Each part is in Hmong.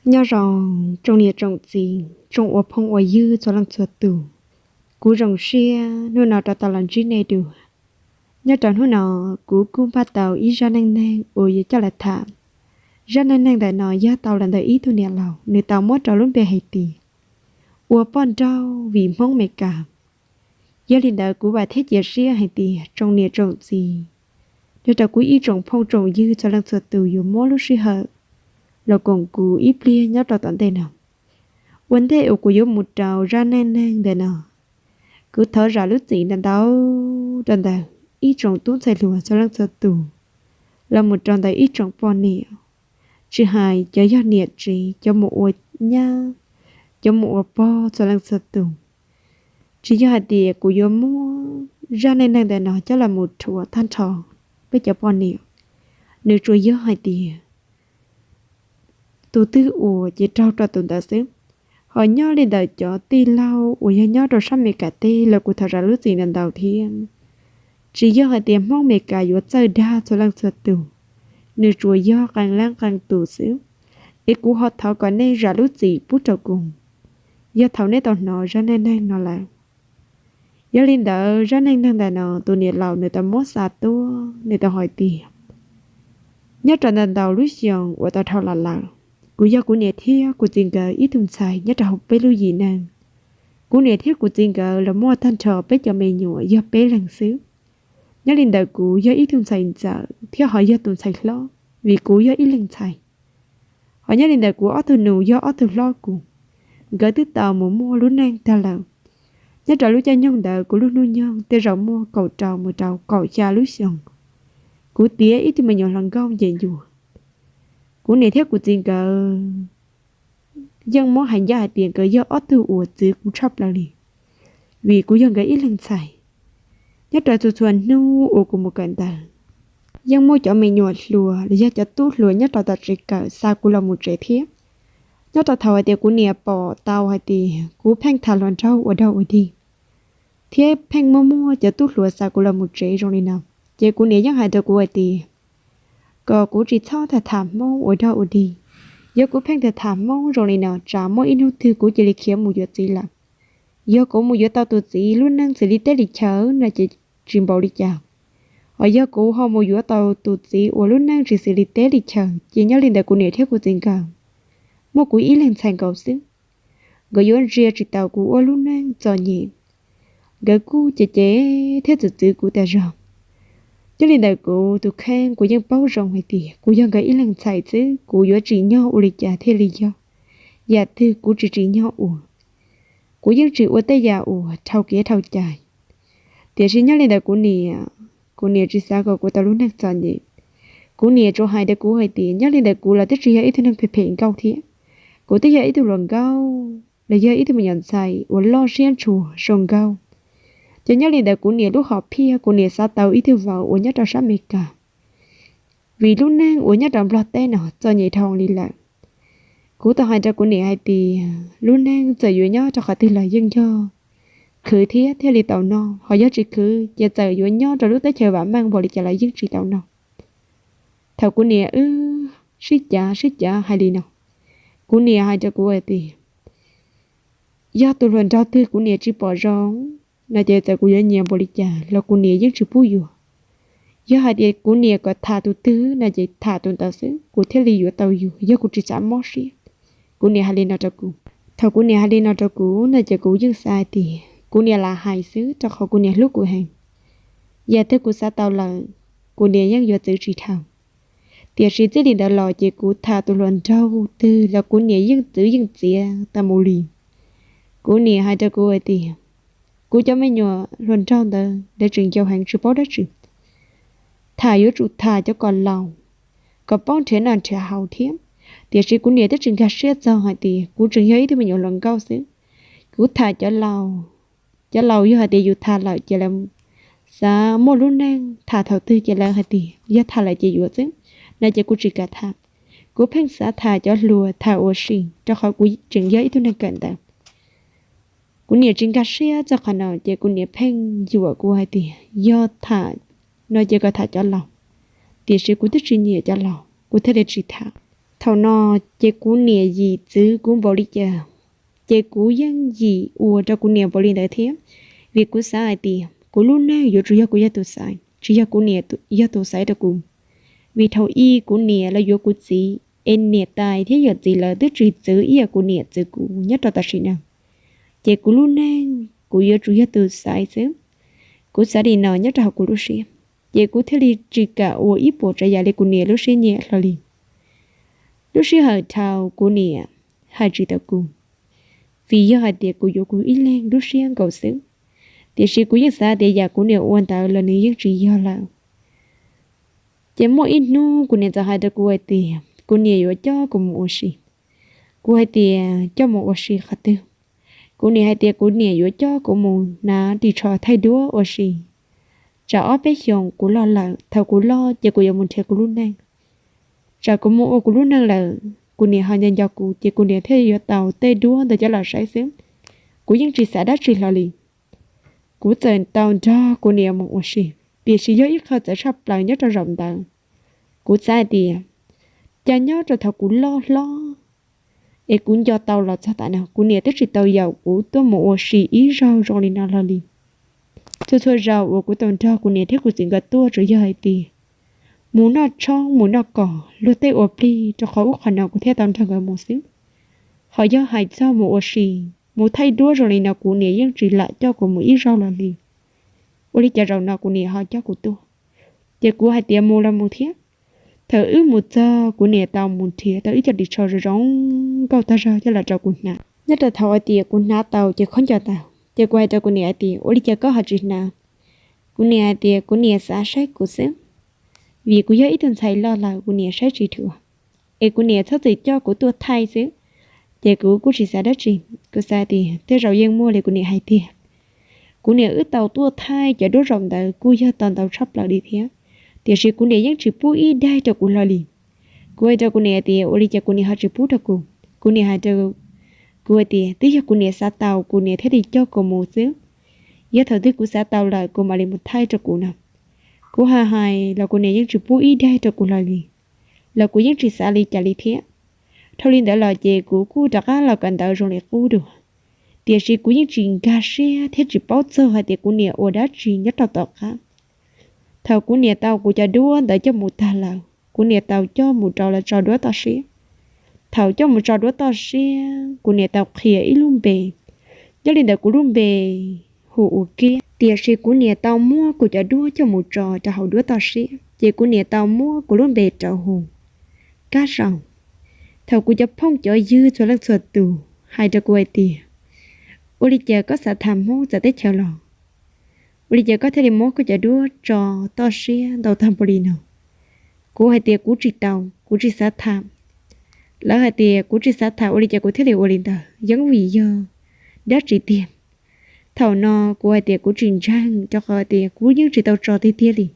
Nyob zoo tsoom niam tsoom txiv, tsoom ua phooj ua ywg txhua leej txhua tus. Kuv zoo siab hnub no rov tau los ntsib nej dua. Nyob rau hnub no, kuv kuj npaj tau ib zaj neej neeg uas yuav coj los tham. Zaj neej neeg ntawm no yog tau los ntawm ib tug niam laus, nws tau muab rau lub npe hais tias ua poj nrauj vim Hmoob Mes Kas. Yog li ntawd kuv vam thiab cia siab hais tias tsoom niam tsoom txiv, nyob rau kuv ib tsoom phooj tsoom ywg txhua leej txhua tus yuav muab lub sij hawm los koom kuv ib pliag nyob rau tom ntej no. Ua ntej uas kuv yuav mus rau zaj neej neeg ntawm no, kuv thov zam lub txim ntau ntau rau ntawm ib tsoom tub ntxhais hluas txhua leej txhua tus, los mus rau ntawm ib tsoom poj niam, tsis hais cov yog niam tsev, cov mus ua nyab, cov mus ua pog txhua leej txhua tus. Tsis yog hais tias kuv yuav muab zaj neej neeg ntawm no coj los mus rhuav tag nrho peb cov poj niam, nws tsuas yog hais tias tus twg ua ces raug rau tus ntawd xwb. Ho nyob li ntawm cov tij laug uas yog nyob rau sab Mes Kas teb los kuv thov zam lub txim ntau ntau thiab. Tsis yog hais tias Hmoob Mes Kas yuav txawj dag txhua leej txhua tus, nws tsuas yog qee leej qee tus xwb. Es kuv ho thov kom nej zam lub txim pub rau kuv, yog thaum nej tau hnov zaj neej neeg no lawm. Yog li ntawd zaj neej neeg ntawm no tus niam laus nws tau muab xa tuaj, nws tau hais tias nyob rau ntau ntau lub xyoo uas tau dhau los lawm, kuv yog kuv niam thiab kuv txiv nkawd ib tug ntxhais nyob rau hauv peb lub yim neeg. Kuv niam thiab kuv txiv nkawd los muaj tag nrho peb cov me nyuam yog peb leeg xwb. Nyob li ntawd kuv yog ib tug ntxhais ntxawm thiab ho yog tus ntxhais hlob, vim kuv yog ib leeg ntxhais. Ho nyob li ntawd kuv ob tug nus yog ob tug hlob kuv, nkawd twb tau mus muaj lub neej tag lawm. Nyob rau lub caij nyoog ntawd kuv lub hnub nyoog tej zaum muaj kaum rau mus rau kaum xya lub xyoos. Kuv tiav ib tug me nyuam hluas nkauj nce ncua. Kuv niam thiab kuv txiv nkawd yeej muab hais ncaj hais tias nkawd yog ob tug uas txwv kuv tshaj plaws li, vim kuv yog nkawd ib leeg ntxhais. Nyob rau txhua txhua hnub uas kuv mus kawm ntawv, yeej muaj cov me nyuam hluas los yog cov tub hluas nyob rau tom tsev kawm xa kuv los mus tsev thiab. Nyob rau thaum hais tias kuv niam pom tau hais tias kuv pheej tham hluas nraug ua dog ua dig, thiab pheej muaj muaj cov tub hluas xa kuv los mus tsev zoo li no, ces kuv niam yeej hais rau kuv hais tias kom kuv tsis txhob tham tham Hmoob ua dog ua dig. Yog kuv pheej tham tham Hmoob zoo li no, tsam muaj ib hnub twg kuv cia li khiav mus yuav txiv lawm. Yog kuv mus yuav tau tus txiv lub neej xws li teb li chaw no ces tsis npaum li cas. Ho yog kuv ho mus yuav tau tus txiv uas lub neej tsis xws li teb li chaw, ces nyob li ntawd kuv niam thiab kuv txiv nkawd muaj kuv ib leeg ntxhais nkaus xwb. Nkawd yuav ntsia tsis taus kuv ua lub neej txom nyem. Nkawd kuj cem cem thiab txwv txwv kuv tas zog. Nyob li ntawd kuv tus kheej kuv yeej paub zoo hais tias kuv yog nkawd ib leeg ntxhais xwb, kuv yuav tsim nyog ua li cas thiaj li yog. Yam twg kuv tsis tsim nyog ua, kuv yeej tsis ua tej yam uas dhau kev dhau cai. Tiam sis nyob li ntawd kuv niam, kuv niam tsis xav kom kuv tau lub neej txom nyem. Kuv niam tsuas hais rau kuv hais tias nyob li ntawd kuv los twb tsis yog ib tug neeg phem phem nkauj thiab. Kuv twb yog ib tug hluas nkauj los yog ib tug me nyuam ntxhais uas loj siab ntshua zoo nkauj. Ces nyob li ntawd kuv niam lub hom phiaj, kuv niam xav tau ib tug vauv uas nyob rau sab Amelikas, vim lub neej uas nyob rau Nplog teb no txom nyem dhau li lawm. Kuv tau hais rau kuv niam hais tias lub neej txawm yuav nyob rau qhov twg los yeej yog khwv thiab thiaj li tau noj, ho yog tsis khwv ces txawm yuav nyob rau lub teb chaws vam meej npaum li cas los yeej tsis tau noj. Thaum kuv niam wb sib cav sib cav hais li no, kuv niam hais rau kuv hais tias yog tus hluas nraug twg kuv niam tsis pom zoo no ces txawm kuv yuav nyiam npaum li cas los kuv niam yeej tsis pub yuav. Yog hais tias kuv niam kom tham tus twg no ces tham tus ntawd xwb kuv thiaj li yuav tau yus, yog kuv tsis xav mob siab. Kuv niam hais li no rau kuv. Thaum kuv niam hais li no rau kuv no ces kuv yeej xav hais tias kuv niam lam hais xwb rau qhov kuv niam hlub kuv heev. Yam twg kuv xav tau lawm, kuv niam yeej yuav txwv tsis dhau. Tiam sis txij li ntawd los ces kuv tham tus hluas nraug twg los kuv niam yeej txwv yeej txiav tas mus li. Kuv niam hais rau kuv hais tias kuv cov me nyuam hluas nraug ntawd lawv tseem yau heev tsis paub dab tsi, tham yuav tsum tham cov kom laus, kom paub nrhiav noj nrhiav haus thiab. Tiam sis kuv niam twb tsis nkag siab txog hais tias kuv tseem yog ib tug me nyuam hluas nkauj xwb. Kuv tham cov laus, cov laus yog hais tias yus tham lawm ces lawv xav muaj lub neej, tham thaum twg ces lawv hais tias yog tham lawm ces yuav xwb, no ces kuv tsis kam tham. Kuv pheej xav tham cov hluas tham ua si rau qhov kuv tseem yog ib tug neeg kawm ntawv. Kuv niam tsis nkag siab txog qhov no ces kuv niam pheej yuam kuv hais tias yog tham no ces kom tham cov laus. Tiam sis kuv twb tsis nyiam cov laus kuv thiaj li tsis tham. Thaum no ces kuv niam yim txwv kuv npaum li cas, ces kuv yeej yim ua rau kuv niam npaum li ntawd thiab, vim kuv xav hais tias kuv lub neej yuav tsum yog kuv yog tus xaiv, tsis yog kuv niam yog tus xaiv rau kuv. Vim thaum ub kuv niam los yuav kuv txiv, es niam tais thiab yawm txiv lawv twb tsis txwv ib yam kuv niam txwv kuv nyob rau tam sim no, ces kuv lub neej kuv yuav tsum yog tus xaiv xwb. Kuv xav li no nyob rau hauv kuv lub siab, ces kuv thiaj li tsis kam ua ib puas tsav yam li kuv niam lub siab nyiam hlo li. Lub sij hawm thaum kuv niam hais tsis tau kuv, vim yog hais tias kuv yuav kuv ib leeg lub siab nkaus xwb, tiam sis kuv yeej xav tias yam kuv niam ua ntawd los nws yeej tsis yog lawm. Ces muaj ib hnub kuv niam txawm hais rau kuv hais tias kuv niam yuav coj kuv mus ua si. Kuv hais tias coj mus ua si qhov twg? Kuv niam hais tias kuv niam yuav coj kuv mus hnav ris tsho thaij duab ua si. Tsam ob peb xyoos kuv loj lawm, thaum kuv loj ces kuv yuav mus nrhiav kuv lub neej. Tsam kuv mus ua kuv lub neej lawm, kuv niam ho nco nco kuv, ces kuv niam thiaj yuav tau tej duab ntawd coj los saib xwb. Kuv yeej tsis xav dab tsi hlo li. Kuv txawm tau nrog kuv niam mus ua si, tiam sis yog ib qho txawv tshaj plaws nyob rau zaum ntawd. Kuv xav hais tias, cas nyob rau thaum kuv loj hlob es kuv nco tau los txog tam no, kuv niam twb tsis tau yaum kuv tuaj mus ua si ib zaug zoo li no hlo li. Txhua txhua zaus uas kuv tau nrog kuv niam thiab kuv txiv nkawd tuaj tsuas yog hais tias mus noj tshoob mus noj kos luag tej ua plig rau qhov ub qhov no kuv thiaj tau nrog nkawd mus xwb. Ho yog hais txog mus ua si, mus thaij duab zoo li no kuv niam yeej tsis lam coj kuv mus ib zaug los li. Ua li cas zaum no kuv niam ho coj kuv tuaj, ces kuv hais tias mus los mus thiab. Thaum wb mus txog kuv niam tau mus nrhiav tau ib co ris tsho zoo zoo nkauj tag zog coj los rau kuv hnav. Nyob rau thaum hais tias kuv hnav tau ces khaub ncaws tau, ces kuv hais rau kuv niam hais tias ua li cas koj ho tsis hnav? Kuv niam hais tias kuv niam xav saib kuv xwb, vim kuv yog ib tug ntxhais loj lawm kuv niam saib tsis dhuav, es kuv niam txhob txwm coj kuv tuaj thaij xwb. Ces kuv kuj tsis xav dab tsi, kuv xav tias tej zaum yeej muaj li kuv niam hais tiag. Kuv niam wb tau tuaj thaij cov duab zaum ntawd kuj yog tau ntau tshaj plaws li thiab, tiam sis kuv niam yeej tsis pub ib daig rau kuv hlo li. Kuv hais rau kuv niam tias ua li cas kuv niam ho tsis pub rau kuv? Kuv niam hais rau kuv hais tias twb yog kuv niam xav tau kuv niam thiaj li coj kuv mus xwb. Yog thaum twg kuv xav tau lawm kuv mam li mus thaij rau kuv no. Kuv hais hais los kuv niam yeej tsis pub ib daig rau kuv hlo li, los kuv yeej tsis xav li cas li thiab. Dhau li ntawd los ces kuv kuj rov qab los kawm ntawv zoo li qub dua, tiam sis kuv yeej tsis nkag siab thiab tsis paub txog hais tias kuv niam ua dab tsi nyob rau tom qab. Thaum kuv niam tau kuv cov duab ntawd coj mus tag lawm, kuv niam tau coj mus rau lawv tso duab toj siab. Thaum coj mus tso duab toj siab, kuv niam tau qhia ib lub npe, nyob li ntawd kuv lub npe hu ua Kiab, tiam sis kuv niam tau muab kuv cov duab coj mus tso rau hauv duab toj siab, ces kuv niam tau muab kuv lub npe rau hu Kab Zaum. Thaum kuv cov phooj cov ywg txhua leej txhua tus hais rau kuv hais tias, ua li cas koj xav tham Hmoob txawv teb chaws los? Ua li cas koj thiaj li muab koj cov duab tso toj siab ntau tag npaum li no? Kuv hais tias kuv tsis tau, kuv tsis xav tham. Lawv hais tias kuv tsis xav tham ua li cas kuv thiaj li ua li ntawd, yeej vim yog dab tsi tiag? Thaum no kuv hais tias kuv tsis ntseeg, rau qhov tias kuv yeej tsis tau tso tiag tiag li.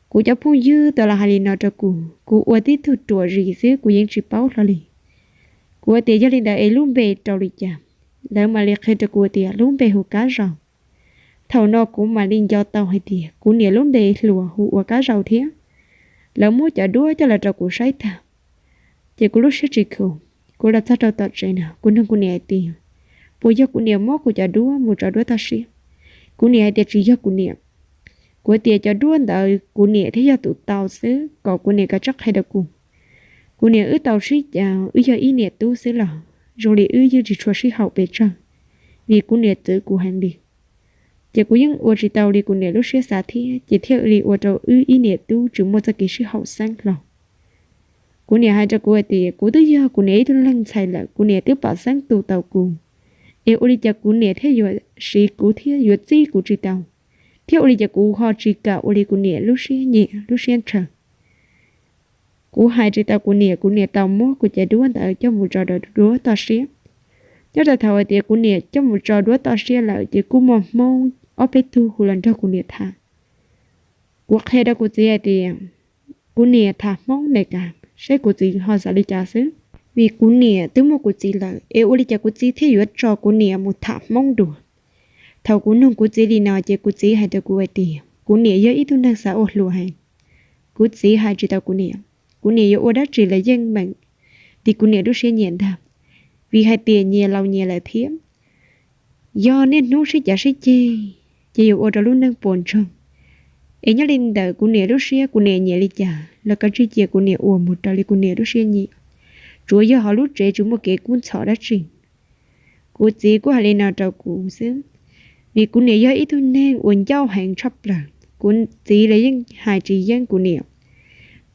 Kuv cov phooj ywg tau los hais li no rau kuv, kuv ua tib tug ruam zis xwb kuv yeej tsis paub hlo li. Kuv hais tias yog li ntawd es lub npe rau li cas? Lawv mam li qhia rau kuv tias lub npe hu Kab Zaum. Thaum no kuv mam li nco tau hais tias kuv niam lub npe hluas hu ua Kab Zaum thiab. Lawv muab cov duab coj los rau kuv saib tag, ces kuv lub siab tsis khum. Kuv los txog rau tom tsev no kuv nug kuv niam hais tias, puas yog kuv niam muab kuv cov duab mus tso duab toj siab? Kuv niam hais tias tsis yog kuv niam. Kuv tias cov duab ntawd kuv niam thiaj yog tus tau xwb, kom kuv niam kav tsij qhia rau kuv. Kuv niam wb tau sib cav, wb yog ib niam tub xwb los zoo li wb yeej tsis tshua sib haum pes tsawg, vim kuv niam txwv kuv heev li. Ces kuv yeej ua tsis tau li kuv niam lub siab xav thiab, ces thiaj li ua rau wb ib niam tub tsis muaj txoj kev sib haum xeeb hlo. Kuv niam hais rau kuv hais tias kuv twb yog kuv niam ib tug leeg ntxhais lawm, kuv niam twb pom xeeb tu tau kuv, es ua li cas kuv niam thiaj yuav siv kuv thiab yuav txib kuv tsis tau, thiab ua li cas kuv ho tsis kam ua li kuv niam lub siab nyiam lub siab ntshaw. Kuv hais tsis tau kuv niam, kuv niam tau muab kuv cov duab ntawd coj mus tso rau duab toj siab. Nyob rau thaum hais tias kuv niam coj mus tso duab toj siab lawm ces kuj muaj Hmoob ob peb tug hu los nrog kuv niam tham. Kuv qhia rau kuv txiv hais tias kuv niam tham Hmoob Meskas, saib kuv txiv ho xav li cas xwb. Vim kuv niam twb muaj kuv txiv lawm, es ua li cas kuv txiv thiaj yuav tso kuv niam mus tham Hmoob dua? Thaum kuv nug kuv txiv li no ces kuv txiv hais rau kuv hais tias kuv niam yog ib tug neeg xav ua hluas heev. Kuv txiv hais tsis tau kuv niam. Kuv niam yuav ua dab tsi los yeej meem li kuv niam lub siab nyiam ntag, vim hais tias nyias laus nyias lawm thiab. Yog niaj hnub sib cav sib ceg, ces yuav ua rau lub neej puas ntsoog. Es nyob li ntawm kuv niam lub siab, kuv niam nyiam li cas los kav tsij cia kuv niam ua mus raws li kuv niam lub siab nyiam, tsuav yog hauv lub tsev tsis muaj kev kub ntxhov dab tsi. Kuv txiv kuj hais li no rau kuv xwb, vim kuv niam yog ib tug neeg uas ncauj heev tshaj plaws. Kuv txiv los yeej hais tsis yeej kuv niam.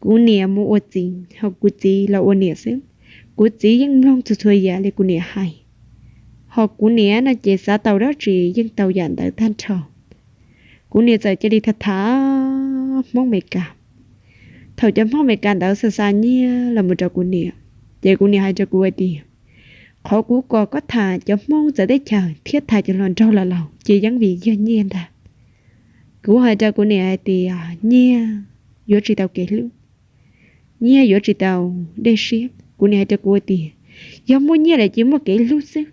Kuv niam mus ua txiv, ho kuv txiv los ua niam xwb. Kuv txiv yeej mloog txhua txhua yam li kuv niam hais, ho kuv niam no ces xav tau dab tsi yeej tau yam ntawd tag nrho. Kuv niam txawm cia li tham tham Hmoob Amelikas. Thaum cov Hmoob Amelikas ntawd xa xa nyiaj los mus rau kuv niam, ces kuv niam hais rau kuv hais tias, qhov kuv kom koj tham cov Hmoob txawv teb chaws thiab tham cov hluas nraug los laus ces yeej vim yog nyiaj ntag. Kuv hais rau kuv niam hais tias nyiaj yuav tsis tau kev hlub, nyiaj yuav tsis tau dej siab. Kuv niam hais rau kuv tias, yog muaj nyiaj lawm ces muaj kev hlub xwb,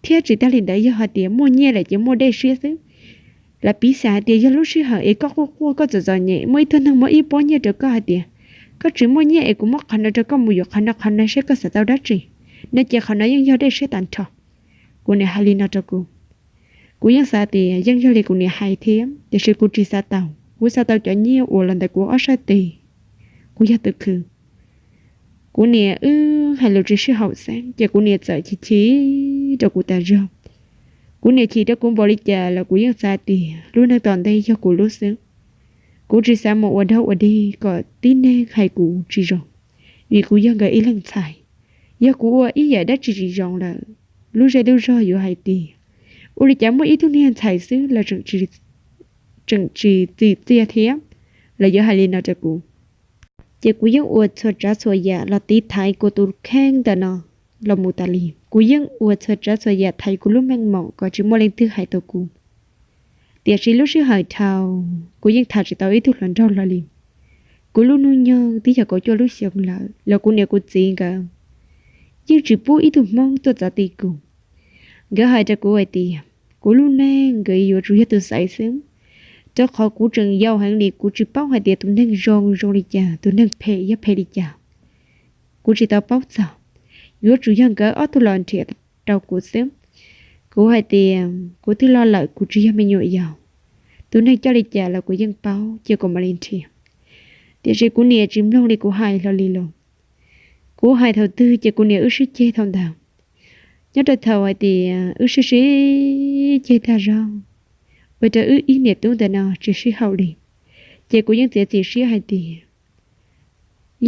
thiab tsis tag li ntawd yog hais tias muaj nyiaj lawm ces muaj dej siab xwb. Lawv piv xam hais tias yog lub sij hawm es koj quaj quaj koj txom txom nyem muaj ib tug neeg muab ib pob nyiaj rau koj hais tias, koj tsis muaj nyiaj es kuv muab qhov no rau koj mus yuav qhov no qhov no seb koj xav tau dab tsi, no ces qhov no yeej yog dej siab tag nrho. Kuv niam hais li no rau kuv, kuv yeej xav tias yeej yog li kuv niam hais thiab, tiam sis kuv tsis xav tau. Kuv xav tau cov nyiaj uas los ntawm kuv ob sab tes, kuv yog tus khwv. Kuv niam wb hais lus tsis sib haum xeeb ces kuv niam txawm chim chim rau kuv tas zog. Kuv niam chim rau kuv npaum li cas los kuv yeej xav tias lub neej tom ntej yog kuv lub xwb. Kuv tsis xav mus ua dog ua dig kom tib neeg hais kuv tsis zoo, vim kuv yog nkawd ib leeg ntxhais. Yog kuv ua ib yam dab tsi tsis zoo lawm, lub zej lub zog yuav hais tias, ua li cas muaj ib tug niag ntxhais xwb los tseem tsis txim txiaj thiab, los yuav hais li no rau kuv. Ces kuv yeej ua txhua tsav txhua yam los tiv thaiv kuv tus kheej ntawm no los mus tas li. Kuv yeej ua txhua tsav txhua yam thaiv kuv lub meej mom kom tsis muaj leej twg hais tau kuv. Tiam sis lub sij hawm dhau, kuv yeej tham tsis tau ib tug hluas nraug hlo li. Kuv lub hnub nyoog twb yog kaum cuaj lub xyoo lawm los kuv niam kuv txiv nkawd yeej tsis pub ib tug Hmoob tuaj txav ti kuv. Nkawd hais rau kuv hais tias kuv lub neej nkawd yuav tsum yog tus xaiv xwb, rau qhov kuv tseem yau heev li, kuv tsis paub hais tias tus neeg zoo zoo li cas, tus neeg phem yog phem li cas. Kuv tsis tau paub txog, yuav tsum yog nkawd ob tug los nrhiav rau kuv xwb. Kuv hais tias kuv twb loj lawm, kuv tsis yog me nyuam yaus, tus neeg coj li cas los kuv yeej paub, cia kuv mam li nrhiav. Tiam sis kuv niam tsis mloog li kuv hais hlo li los. Kuv hais thaum twg ces kuv niam wb sib ceg thaum ntawd. Nyob rau thaum hais tias wb sib sib ceg tag zog, ua rau wb ib niam tub ntawm no tsis sib haum li, ces kuv yeej txiav txim siab hais tias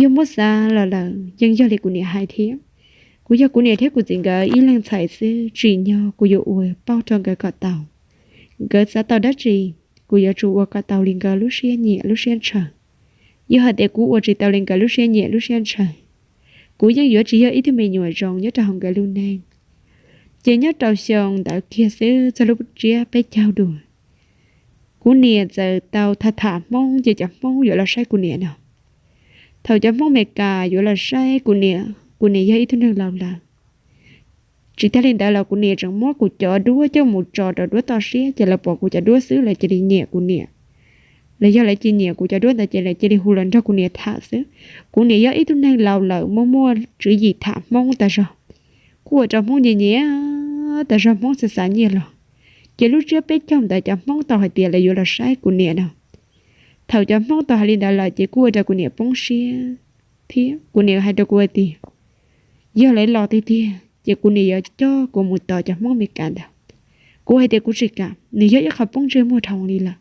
yog muab xav los lawm yeej yog li kuv niam hais thiab. Kuv yog kuv niam thiab kuv txiv nkawd ib leeg ntxhais xwb, tsim nyog kuv yuav ua pauj rau nkawd kom tau. Nkawd xav tau dab tsi, kuv yuav tsum ua kom tau li nkawd lub siab nyiam lub siab ntshaw. Yog hais tias kuv ua tsis tau li nkawd lub siab nyiam lub siab ntshaw, kuv yeej yuav tsis yog ib tug me nyuam zoo nyob rau hauv nkawd lub neej. Ces nyob rau xyoo ntawd kiag xwb txog lub tsiab peb caug dua, kuv niam txawm tau tham tham Hmoob ces cov Hmoob yuav los saib kuv niam no. Thaum cov Hmoob Amelikas yuav los saib kuv niam, kuv niam yog ib tug neeg laus lawm. Tsis tag li ntawd los kuv niam tseem muab kuv cov duab coj mus tso rau duab toj siab, ces lawv pom kuv cov duab xwb lawv cia li nyiam kuv niam. Los yog lawv cia nyiam kuv cov duab ntawd ces lawv cia li hu los nrog kuv niam tham xwb. Kuv niam yog ib tug neeg laus lawm muaj muaj tswv yim tham Hmoob tas zog, kuj ua rau Hmoob nyiam nyiam tas zog, Hmoob xav xav nyiaj los. Ces lub tsiab peb caug ntawd cov Hmoob tau hais tias lawv yuav los saib kuv niam no. Thaum cov Hmoob tau hais li ntawd lawm ces kuj ua rau kuv niam poob siab thiab. Kuv niam hais rau kuv hais tias yog lawv los tiag tiag ces kuv niam yuav coj kuv mus tos cov Hmoob Amelikas ntawd. Kuv hais tias kuv tsis kam, nws yog ib qho poob ntsej muag dhau li lawm,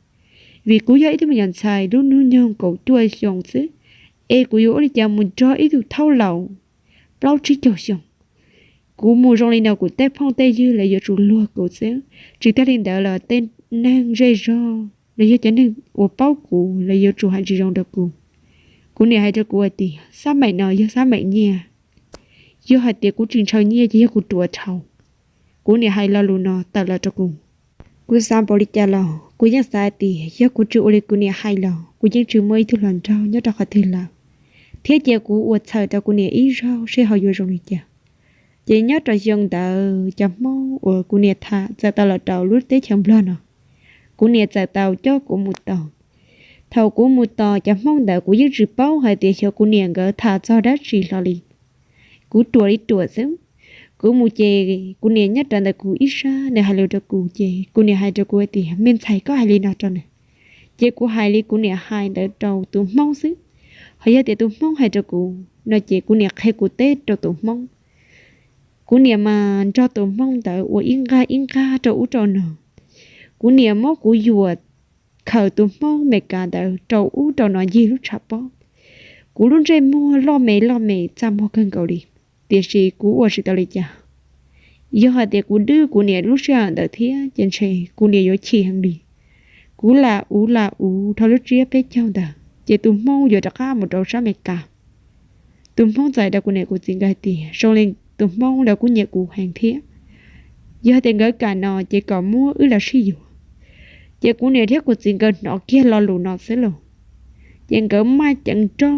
vim kuv yog ib tug me nyuam ntxhais lub hnub nyoog kaum cuaj xyoo xwb, es kuv yuav ua li cas mus nrog ib tug thaub laus plaub tsib caug xyoo. Kuv mus zoo li no kuv tej phooj tej ywg lawv yuav tsum luag kuv xwb, tsis tag li ntawd los tej neeg zej zog los yog cov neeg uas paub kuv lawv yuav tsum hais tsis zoo rau kuv. Kuv niam hais rau kuv hais tias xab maim no yog xab maim nyiaj, yog hais tias kuv tsis ntshaw nyiaj ces yog kuv ruam dhau. Kuv niam hais lo lus no tawm los rau kuv. Kuv xav npaum li cas los kuv yeej xav hais tias yog kuv tsis ua li kuv niam hais los kuv yeej tsis muaj ib tug hluas nraug nyob rau qhov twg lawm, thiab cia kuv ua txhawm rau kuv niam ib zaug seb ho yuav zoo li cas. Ces nyob rau xyoo ntawd cov Hmoob uas kuv niam tham txawm tau los rau lub teb chaws Nplog no, kuv niam txawm tau coj kuv mus tos. Thaum kuv mus tos cov Hmoob ntawd kuv yeej tsis paub hais tias xyov kuv niam nkawd tham txog dab tsi hlo li. Kuv ruam li ruam xwb. Kuv mus ces kuv niam nyob rawv ntawm kuv ib sab, nws hais lus rau kuv ces kuv niam hais rau kuv hais tias, me ntxhais, koj hais li no rau nws. Ces kuv hais li kuv niam hais ntawd rau tus Hmoob xwb. Ho yog tias tus Hmoob hais rau kuv no ces kuv niam qhia kuv teb rau tus Hmoob. Kuv niam mas nrog tus Hmoob ntawd ua ib nqag ib nqag rau ub rau no. Kuv niam muab kuv yuam khawm tus Hmoob Meskas ntawd rau ub rau no ncig lub tshav pob. Kuv lub ntsej muag loj me loj me txaj muag kawg nkaus li, tiam sis kuv ua tsis tau li cas. Yog hais tias kuv dwb kuv niam lub sij hawm ntawd thiab ces ntshe kuv niam yuav chim heev li. Kuv lam uv lam uv dhau lub tsiab peb caug ntawd ces tus Hmoob yuav rov qab mus rau sab Meskas. Tus Hmoob txais rau kuv niam kuv txiv nkawd hais tias zoo li tus Hmoob ntawd kuj nyiam kuv heev thiab. Yog tias nkawd kam no ces kom muab wb los sib yuav. Ces kuv niam thiab kuv txiv nkawd hnov kiag lo lus no xwb los, ces nkawd maj ceev nrooj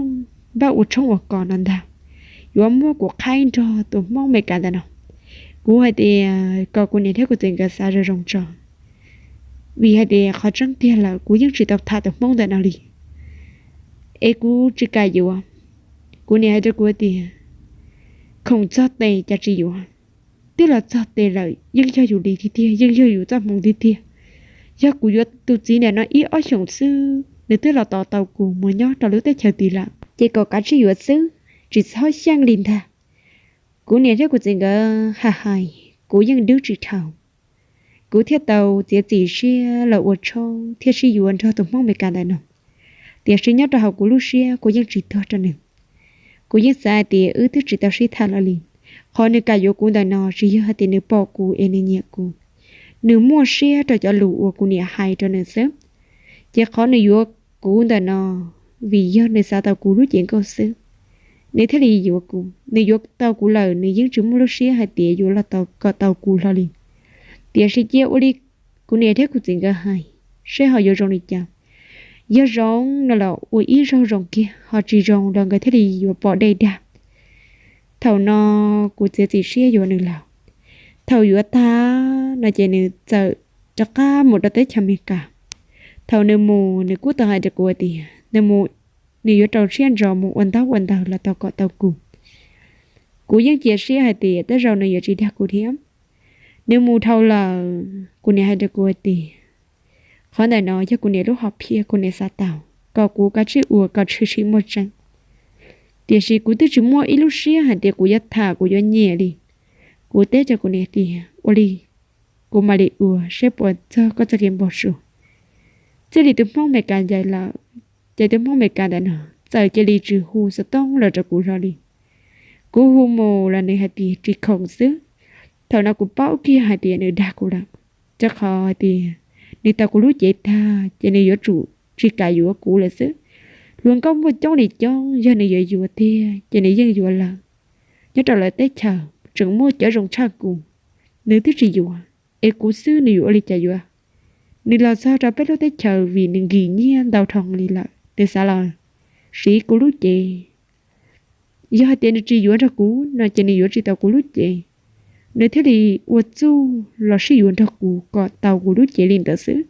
npaj ua tshoob ua kos no ntag, yuav muab kuv qhaib nrog tus Hmoob Meskas ntawd no. Kuv hais tias kom kuv niam thiab kuv txiv nkawd xav zoo zoo tso, vim hais tias qhov tseeb tiag lawm kuv yeej tsis tau tham tus Hmoob ntawm no li, es kuv tsis kam yuav. Kuv niam hais rau kuv tias, khoom txog tes cas tsis yuav, twb los txog tes lawm yeej yog yus li tiag tiag, yeej yog yus txoj hmoov tiag tiag. Yog kuv yuav tus txiv ntawm no ib ob xyoos xwb nws twb los tos tau kuv mus nyob rau lub teb chaws tid lawm, ces kom kav tsij yuav xwb, tsis txhob xyeej li ntag. Kuv niam thiab kuv txiv nkawd hais hais, kuv yeej dwb tsis dhau. Kuv thiaj tau txiav txim siab los ua tshoob thiab sib yuav nrog tus Hmoob Meskas ntawm no. Tiam sis nyob rau hauv kuv lub siab kuv yeej tsis tuag rau nws. Kuv yeej xav hais tias wb twb tsis tau sib tham los li. Qhov nws kam yuav kuv ntawm no tsis yog hais tias nws pom kuv es nws nyiam kuv. Nws muaj siab rau cov lus uas kuv niam hais rau nws xwb. Ces qhov nws yuav kuv ntawm no vim yog nws xav tau kuv lub cev nkauj xwb, nws thiaj li yuav kuv. Nws yuav tau kuv lawm nws yeej tsis muaj lub siab hais tias yuav los tau kom tau kuv hlo li. Tiam sis cia ua li kuv niam thiab kuv txiv nkawd hais, seb ho yuav zoo li cas. Yog zoo no los ua ib zaug zoo kiag, ho tsis zoo los nkawd thiaj li yuav pom dej dag. Thaum no kuv txiav txim siab yuav nws lawm. Thaum yuav tag no ces nws txawm rov qab mus rau teb chaws Amelikas. Thaum nws mus nws kuj tau hais rau kuv tias nws mus, nws yuav rau siab ntso mus ua ntaub ua ntawv los tau kom tau kuv. Kuv yeej cia siab hais tias tej zaum nws yuav tsis dag kuv thiab. Nws mus dhau lawm, kuv niam hais rau kuv hais tias qhov ntawm no yog kuv niam lub hom phiaj, kuv niam xav tau kom kuv kav tsij ua kom tshwm sim muaj tseeb. Tiam sis kuv twb tsis muaj ib lub siab hais tias kuv yuav tham kuv yuav nyiam li. Kuv teb rau kuv niam tias ua li, kuv mam li ua seb puas txog koj txoj kev npau suav. Txij li tus Hmoob Amelikas ncaim lawm, ces tus Hmoob Amelikas ntawm no txawm cia li tsis hu xov tooj los rau kuv hlo li. Kuv hu mus los nws hais tias tsis khoom xwb. Thaum no kuv paub kiag hais tias nws dag kuv lawm, rau qhov hais tias nws tau kuv lub cev tag ces nws yuav tsum tsis kam yuav kuv lawm xwb. Hluas nkauj muaj coob li coob, yog nws yuav yuav tiag ces nws yeej yuav lawm. Nyob rau lawv teb chaws tseem muaj cov zoo tshaj kuv, nws twb tsis yuav, es kuv xwb nws yuav ua li cas yuav. Nws los txog rau peb lub teb chaws vim nws nkim nyiaj ntau dhau li lawm, nws xav los siv kuv lub cev. Yog hais tias nws tsis yuav nrog kuv no ces nws yuav tsis tau kuv lub cev. Nws thiaj li ua txuj los sib yuav nrog kuv kom tau kuv lub cev li ntawd xwb.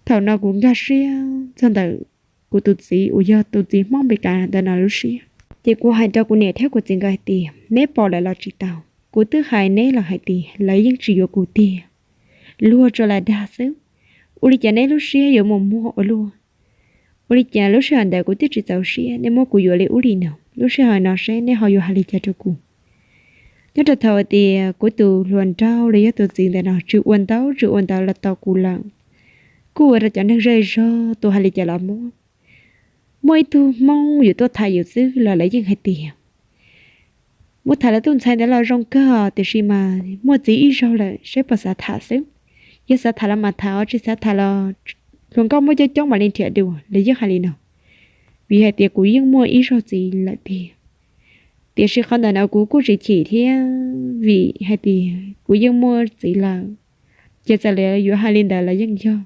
Thaum no kuv nkag siab txog ntawm kuv tus txiv uas yog tus txiv Hmoob Amelikas ntawm no lub siab. Ces kuv hais rau kuv niam thiab kuv txiv nkawd hais tias neb pom lawm los tsis tau, kuv twb hais neb los hais tias lawv yeej tsis yuav kuv tiag, luag tsuas lam dag xwb. Ua li cas neb lub siab yuav mus muag ua luaj? Ua li cas lub sij hawm ntawd kuv twb tsis txaus siab, neb muab kuv yuav li ub li no, lub sij hawm no seb neb ho yuav hais li cas rau kuv? Nyob rau thaum tias kuv tus hluas nraug los yog tus txiv ntawm no tsis ua ntaub tsis ua ntawv los tau kuv lawm, kuj ua rau cov neeg zej zog tus hais li cas los muab. Muaj ib tug Hmoob yuav tuaj tham yus xwb los lawv yeej hais tias muab tham lawv tus ntxhais ntawd los zoo kawg, tiam sis mas muaj txiv ib zaug lawm, seb puas xav tham xwb. Yog xav tham los mas tham, tsis xav tham los hluas nkauj muaj coob coob mam li nrhiav dua, lawv yeej hais li no. Vim hais tias kuv yeej muaj ib zaug txiv lawm tiag. Tiam sis qhov ntawm no kuv kuj tsis chim thiab, vim hais tias kuv yeej muaj txiv lawm, ces txawm lawv yuav hais li ntawd los yeej yog.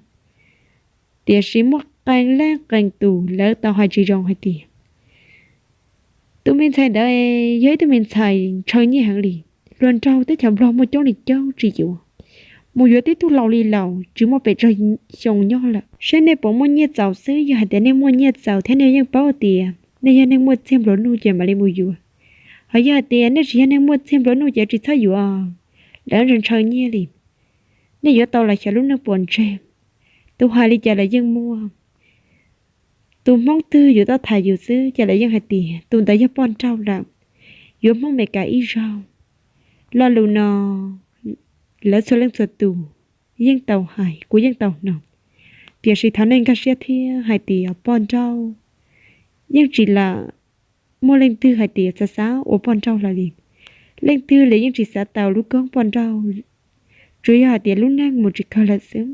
Tiam sis muaj qee leej qee tus lawv tau hais tsis zoo hais tias tus me ntxhais ntawd yog ib tug me ntxhais ntshaw nyiaj heev li, hluas nraug teb chaws Nplog muaj coob li coob tsis yuav, mus yuav tib tug laus li laus tsis muaj pes tsawg xyoo nyob lawm, saib nej puas muaj nyiaj txaus xwb. Yog hais tias nej muaj nyiaj txaus thiab nej yeej paub tias nej yog neeg muaj txiag nplua nuj ces mam li mus yuav. Ho yog hais tias nej tsis yog neeg muaj txiag nplua nuj ces tsis txhob yuav, lawv ntshaw ntshaw nyiaj li. Nej yuav tau los xyov lub neej puas ntseg. Tus hais li cas los yeej muaj, tus Hmoob twg yuav tau tham yus xwb ces lawv yeej hais tias tus ntawd yog poj nrauj lawm, yuav Hmoob Meskas ib zaug. Lo lus no lawv txhua leej txhua tus yeej tau hais, kuv yeej tau hnov. Tiam sis thov nej nkag siab thiab hais tias poj nrauj yeej tsis lam muaj leej twg hais tias xav xav ua poj nrauj hlo li. Leej twg los yeej tsis xav tau lub koob poj nrauj, tsuas yog hais tias lub neej mus tsis kawg lawm xwb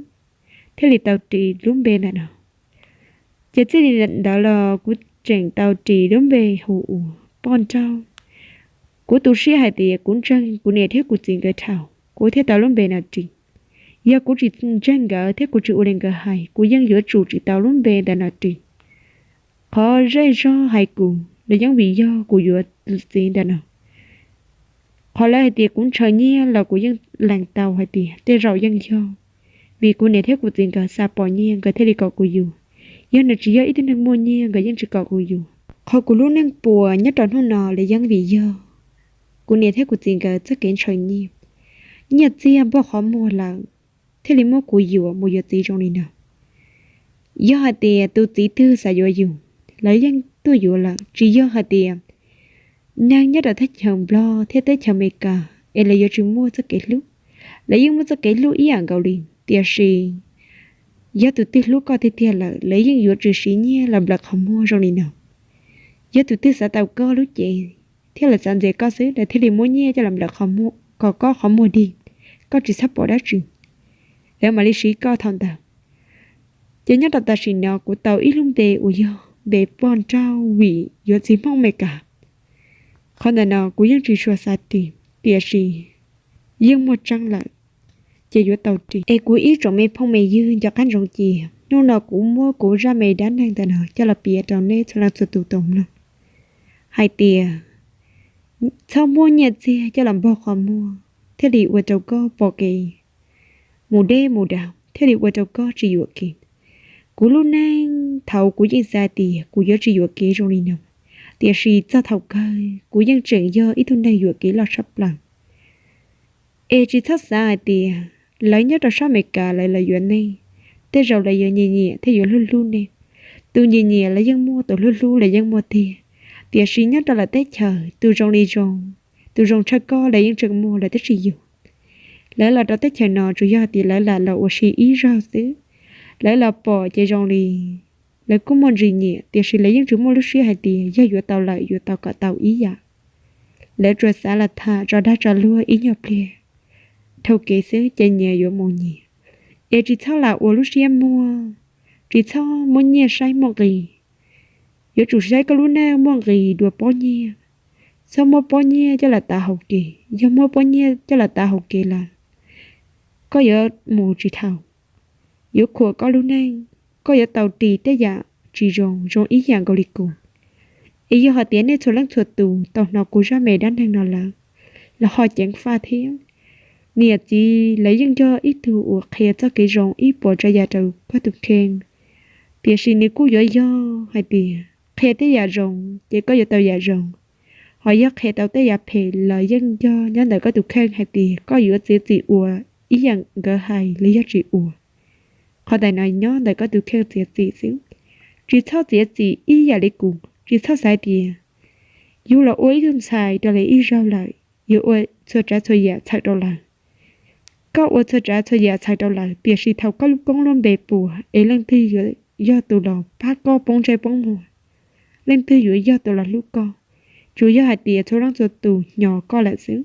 thiaj li tau ris lub npe ntawm no. Ces txij li ntawd los kuv tseem tau ris lub npe hu ua poj nrauj. Kuv tu siab hais tias kuv ntseeg kuv niam thiab kuv txiv nkawd dhau, kuv thiaj tau lub npe no ris. Yog kuv tsis ntseeg nkawd thiab kuv tsis ua li nkawd hais, kuv yeej yuav tsum tsis tau lub npe ntawm no ris. Qhov zej zog hais kuv los yeej vim yog kuv yuav tus txiv ntawm no. Qhov lawv hais tias kuv ntshaw nyiaj los kuv yeej lees tau hais tias tej zaum yeej yog vim kuv niam thiab kuv txiv nkawd xav pom nyiaj nkawd thiaj li kom kuv yuav. Yog nws tsis yog ib tug neeg muaj nyiaj nkawd yeej tsis kom kuv yuav. Qhov kuv lub neej puas nyob rau hnub no los yeej vim yog kuv niam thiab kuv txiv nkawd txoj kev ntshaw nyiaj. Nyiaj txiag npog qhov muag lawm thiaj li muab kuv yuam mus yuav txiv zoo li no. Yog hais tias tus txiv twg xav yuav yus, lawv yeej tuaj yuav lawm. Tsis yog hais tias neeg nyob rau teb chaws Nplog thiab teb chaws Amelikas es lawv yuav tsis muaj txoj kev hlub, lawv yeej muaj txoj kev hlub ib yam nkaus li. Tiam sis yog tus twg hlub koj tiag tiag lawm, lawv yeej yuav tsum siv nyiaj los nplawm qhov muag zoo li no. Yog tus twg xav tau koj lub cev thiab lawv xav ntxias koj xwb, lawv thiaj li muab nyiaj coj los nplawm qhov muag kom koj qhov muag dig, koj tsis txhob pom dab tsi, lawv mam li siv koj thaum ntawd. Ces nyob rau tam sim no kuv tau ib lub npe uas yog npe poj nrauj vim yuav txiv Hmoob Amelikas. Qhov ntawm no kuv yeej tsis tshua xav ris, tiam sis yeej muaj tseeb lawm, ces yuav tau ris. Es kuv ib tsoom me phooj me ywg nco qab ntsoov cia, hnub no kuv muab kuv zaj me dab neeg ntawm no coj los piav rau nej txhua leej txhua tus tau mloog hais tias txhob muab nyiaj txiag coj los npog qhov muag thiaj li ua rau koj pom kev mus deb mus dav, thiaj li ua rau koj tsis yuam kev. Kuv lub neej thaud kuv yeej xav tias kuv yuav tsis yuam kev zoo li no, tiam sis txog thaum kawg kuv yeej tseem yog ib tug neeg yuam kev loj tshaj plaws. Es tsis txhob xav hais tias lawv nyob rau sab Amelikas lawv los yuav nej, tej zaum lawv yuav nyiam nyiam thiab yuav hlub hlub nej. Tus nyiam nyiam lawv yeej muaj, tus hlub hlub lawv yeej muaj tiag. Tiam sis nyob rau lawv teb chaws, tus zoo li zoo, tus zoo tshaj koj lawv yeej tseem muaj, lawv twb tsis yuav. Lawv los rau teb chaws no tsuas yog hais tias lawv lam los ua si ib zaug xwb. Lawv los pom ces zoo li lawv kuj muaj ntsis nyiam, tiam sis lawv yeej tsis muaj lub siab hais tias yog yuav tau lawm yuav tau kom tau ib yam. Lawv tsuas xav los tham tso dag tso luag ib nyuag pliag dhau kev xwb ces nyias yuav mus nyias. Es tsis txhob lam ua lub siab muag, tsis txhob muab nyiaj saib muaj nqis. Yuav tsum saib koj lub neej muaj nqis dua pob nyiaj. Txhob muab pob nyiaj coj los tav hauv kev, yog muab pob nyiaj coj los tav hauv kev lawm, koj yuav mus tsis dhau, yuav khuam koj lub neej, koj yuav tau ris tej yam tsis zoo zoo ib yam nkaus li kuv. Es yog hais tias nej txhua leej txhua tus tau hnov kuv zaj me dab neeg no lawm, los ho ceev faj thiab. Niam txiv lawv yeej yog ib tug uas qhia txoj kev zoo ib puas tsav yam rau koj tus kheej, tiam sis nws kuj yuav yog hais tias qhia tej yam zoo ces koj yuav tau yam zoo, ho yog qhia tau tej yam phem los yeej yog nyob ntawm koj tus kheej hais tias koj yuav txiav txim ua ib yam nkawd hais los yog tsis ua. Qhov ntawm no nyob ntawm koj tus kheej txiav txim xwb. Tsis txhob txiav txim ib yam li kuv, tsis txhob xav tias yus los ua ib tug ntxhais rau lawv ib zaug lawm yuav ua txhua tsav txhua yam txhawm rau lawv. Koj ua txhua tsav txhua yam txhawm rau lawv, tiam sis thaum koj lub koob lub npe puas es leej twg yuav yog tus los pab koj poob ntsej poob muag? Leej twg yuav yog tus los hlub koj? Tsuas yog hais tias txhua leej txhua tus hnyo koj lawm xwb.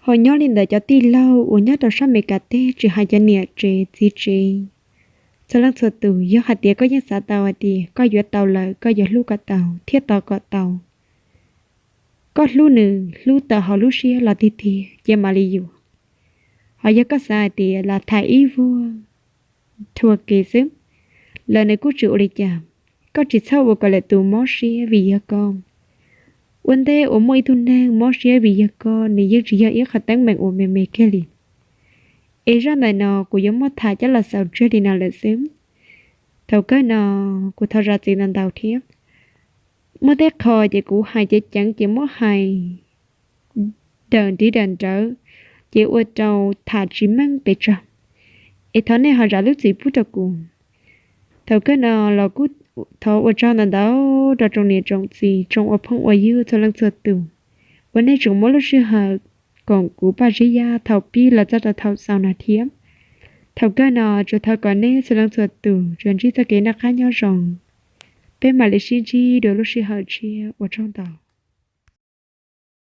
Ho nyob li ntawd cov tij laug uas nyob rau sab Amelikas teb tsis hais cov niam tsev txiv tsev, txhua leej txhua tus, yog hais tias koj yeej xav tau hais tias koj yuav tau lawm koj yuav hlub kom tau thiab tos kom tau, koj hlub nws hlub tau hauv lub siab los tiag tiag ces mam li yuav. Ho yog koj xav hais tias lam tham ib vuag dhau kev xwb, los nws kuj tsis ua li cas. Koj tsis txhob ua kom lwm tus mob siab vim yog koj. Ua ntej uas muaj ib tug neeg mob siab vim yog koj, nws yeej tsis yog ib qhov teeb meem uas me me kiag li. Es zaj ntawm no kuv yuav muab tham coj los xaus tseg li no lawm xwb. Thaum kawg no kuv thov zam txim ntau ntau thiab. Muaj tej qho ces kuv hais ceev ceev ces muab hais daws nrib daws nrawv, ces ua rau tham tsis meej pes tsawg. Es thov nej ho zam lub txim pub rau kuv. Thaum kawg no los kuj thov ua tsaug ntau ntau rau tsoom niam tsoom txiv tsoom ua phooj ua ywg txhua leej txhua tus uas nej tseem muab lub sij hawm koom kuv Paj Zeb Yaj thaum pib los txog rau thaum xaus no thiab. Thaum kawg no tsuas thov kom nej txhua leej txhua tus tsuas ntsib txoj kev noj qab nyob zoo. Peb mam li sib ntsib dua lub sij hawm tshiab, ua tsaug ntau.